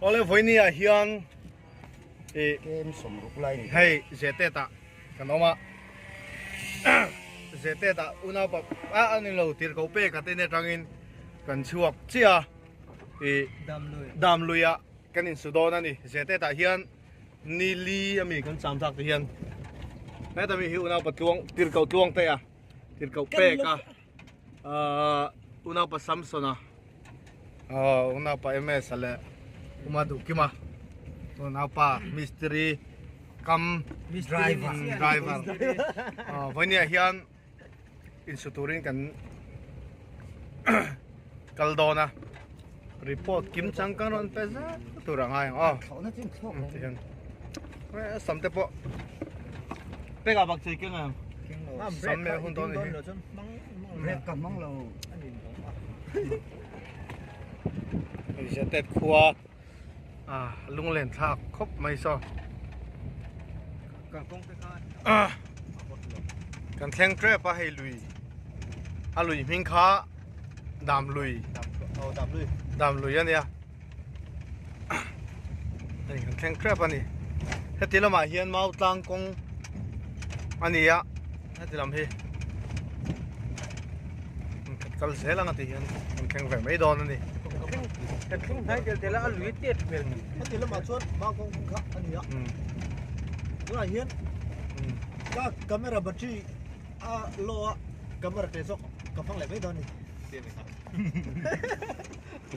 Awle vawiini ah hian ih Kem sawmruk lai ni. Hei Zetet ah kan awm a Zetet ah unaupa a a ni lo tirhkoh pek a te nen atangin kan chhuak chiah a ih Damlui ah kan insu dawn a ni Zetet ah hian ni li ami kan cham thlak te hian heta mi hi unaupa tluang tirhkoh tluang te a tirhkoh pek a. Ahh unaupa Samson-a ahh unaupa MS-a leh Uma Duhkima unaupa mistiri kam driver driver ahh vawinia hian insu turin kan kal dawn a report kim chang kan rawn pe zet tur a ngai ang aw tihian sam te pawh pekah bak chei keng ang. Sam leh hun dawn hi. Rek ka hmang lo. Zetet khua a lunglen thlak khawp mai saw. Kan thleng tep a hei lui a lui hming kha dam lui dam lui a nia hei kan thleng tep a ni heti lamah hian mau tlang kawng a ni a heti lam hi khat kal zel anga ti hian kan thleng ve mai dawn a ni kan thleng hnai tel tel a a lui tet hmel heti lamah chuan mau kawng kha a ni a tunah hian ka camera battery a low a camera te zawk ka hmang leh mai dawn a ni.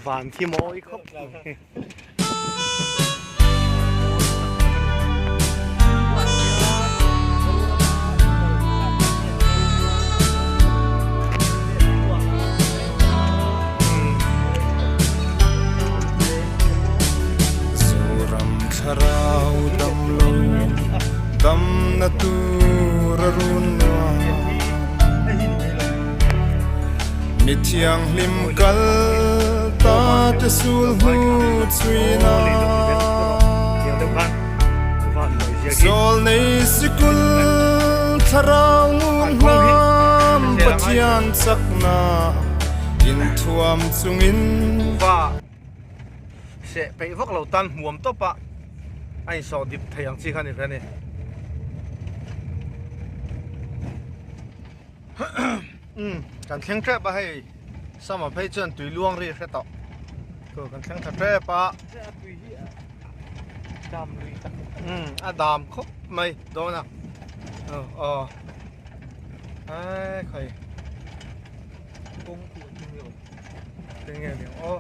Van khi mawi khawp mai. Zoram thlarau dam lo damna tur a run nuam. Mi thianghlim kal ta te sul hnu chhuina Zawl nei sikul thlarau ngun hlam Pathian chakna inthuam chungin. Va seh peih vak lo tan hmuam tawp a a insawh dip thei ang chi kha a ni ve a ni. Umm kan thleng tep a hei sama phei chuan tui luang ri a hre tawh tur kan thleng tha tep a umm a dam khawp mai dawn a aw aw ai khai enge ni aw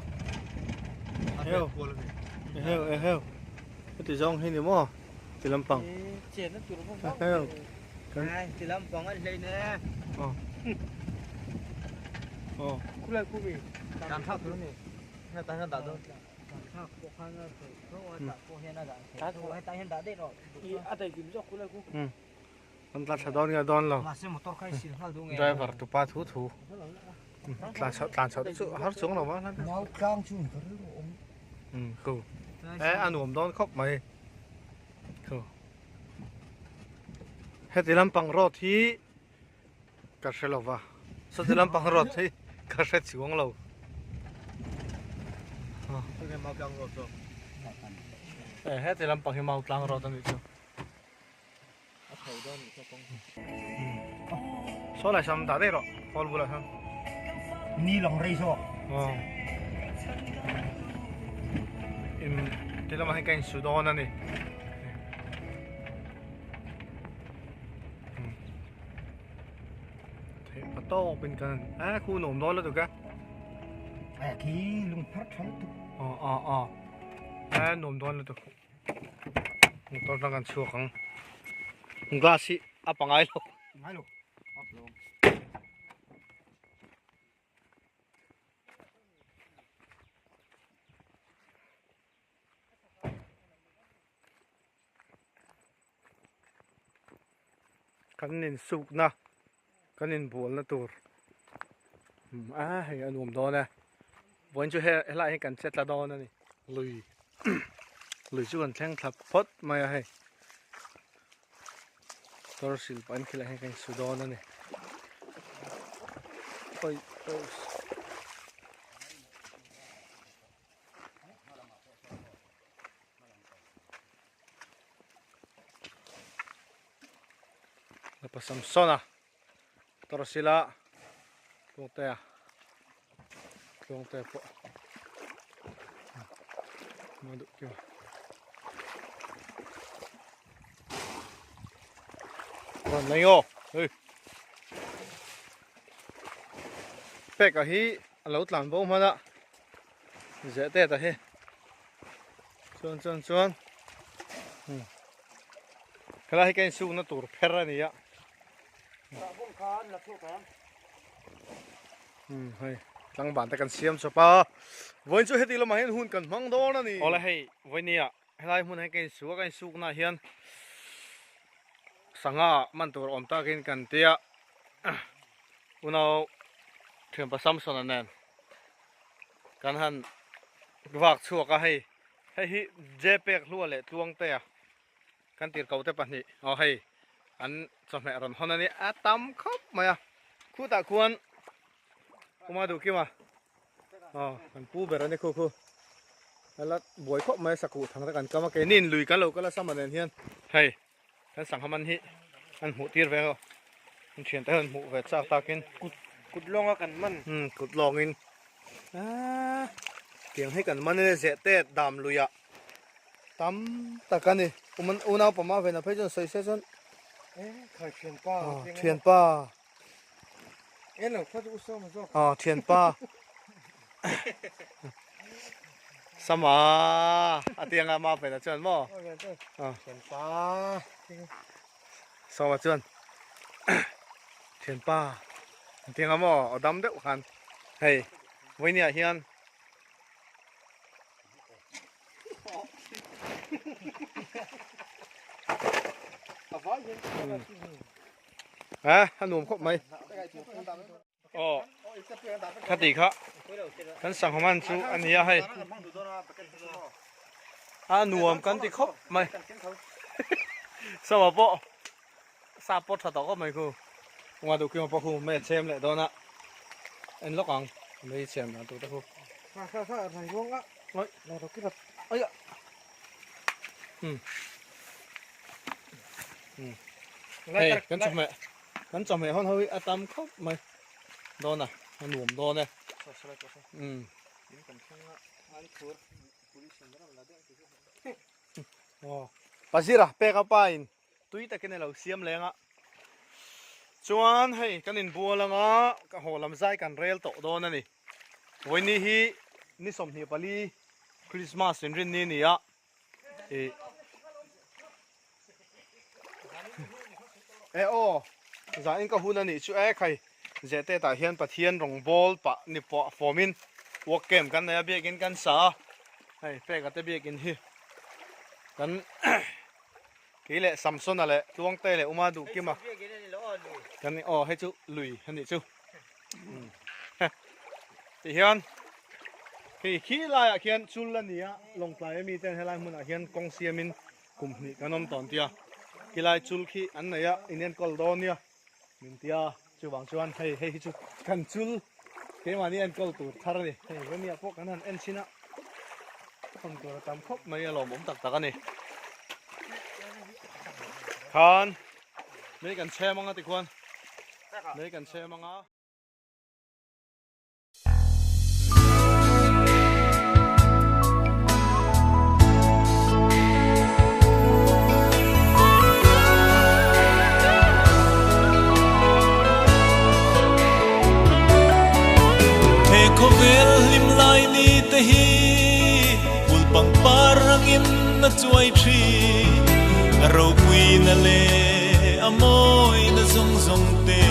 heu heu heu heti zawng hi ni maw ti lampang heu Kan ti lampang an hlei ne. Aw. Aw. Khulai khu mi. Dan thak tur ni. Na tan hian dah dawn. Dan thak pawh khan a thei tho a tah pawh hian a dah thei tho a hetah hian dah daih rawh. I a daih kim zawk khulai khu. Um. Kan tla thla dawn nge dawn lo. Mahse motor kha i sil nghal duh nge. Driver tupa thu thu. Tlan chhoh tlan chhoh chu har chung lo va. Mau tlang chu ka rilru awm. Um khu. E a nuam dawn khawp mai. Khu. Heti lampang road hi ka hre lo va sawti lampang road hi ka hre chuang lo e heti lampang hi mau tlang road a nih chu saw lai sam dah daih rawh hall bulah sawn ni lang rei zawk aw in ti lamah hian ka insu dawn a ni. Theih pa tawp in kan a khu nuam dawn lutuk a. A khi lung phar tha lutuk. Aw aw aw. A nuam dawn lutuk. Motor tang kan chhuak ang. Glass hi a pangai lo. Ngai lo. Up lo. Kan insukna kan inbualna tur a hei a nuam dawn e vawiin chu he helaiah hian kan che tla dawn a ni lui lui chu kan thleng thla phawt mai a hei motor sil pah in khilaiah hian kan insu dawn a ni oi oi. Thianpa Samsona Tawrhsila Tluangtea Tluangtea pawh hma duh kiu a. Rawn leng aw hei peka hi a lo tlan bo hman a zeh tet a hi chuan chuan chuan helai hi ka insukna tur pher a ni a hei tlangban te kan siam chawp a vawiin chu heti lamah hian hun kan hmang dawn a ni awle hei vawinia helai hmunah hian ka insuk a ka insukna ah hian sangha man tur awm takin kan tia unau thianpa Samson-a nen kan han vak chhuak a hei hei hi Jpeg hlua leh Tluangtea kan tirhkoh te pahnih aw hei an chawhmeh rawn hawn a ni a tam khawp mai a khutah khuan Kuma duh kim a aw kan pu ber a ni khu khu a la buai khawp mai a sakuh thang te kan kam a keini in lui kan lo kal a sama nen hian hei kan sangha man hi an hmuh tir ve ang an thian te hian hmuh ve chak takin kut kut lawnga kan man um kut lawngin aaa tiang hi kan man a zeh te dam luiah tam tak a ni uman unau pama vena phei chuan sawi se chuan khai thianpa thianpa en lo kha chu u sawm zawk aw thianpa sama a tianga ma vena chuan maw thianpa sawma chuan thianpa a tianga maw aw dam deuh khan hei vawinia hian Ha a nuam khawp mai aw khati kha kan sangha man chu a ni a hei a nuam kan ti khawp mai sama pawh sa pawh tha tawh khawp mai khu unga duh kiu pawh khu mai a chhem leh dawn a en lawk ang mai chhem dan tur te khu kha kha kha rai ruang a oi lo ro kirat oi a um um hei kan chawhmeh kan chawhmeh hawn ho hi a tam khawp mai dawn a a nuam dawn e um aw pazira pek a pa in tui takin a lo siam leng a chuan hei kan inbual anga ka haw lam zai kan rel tawh dawn a ni vawiini hi ni 24 Christmas inrinni a ni a ih e aw zanin ka hun a nih chu e khai zete tah hian Pathian rawngbawl pah ni pawh fawmin work camp kan nei a biakin kan sa a hei peka te biakin hi kan Kei leh Samsona leh Tluangte leh Uma duh kim a. Kan aw hei chu lui a nih chu. Ti hian hei khi laiah khian chul a ni a, Lawngtlai ami ten helai hmunah hian kawng siamin kum hnih kan awm tawn tia. Khilai chul khi an nei a, in enkawl dawn nia min tia chuvang chuan hei hei hi chu kan chul keimahni enkawl tur thar a ni. Hei vawnia pawh kan han en chhin a. Hawn tur a tam khawp mai a lawmawm tak tak a ni. Khan mei kan chhem anga tikhuan mei kan chhem anga. He khawvel hlim lai ni te hi Hmul pangpar rangin a chuai thin A ropui na leh a mawi na zawng zawng te.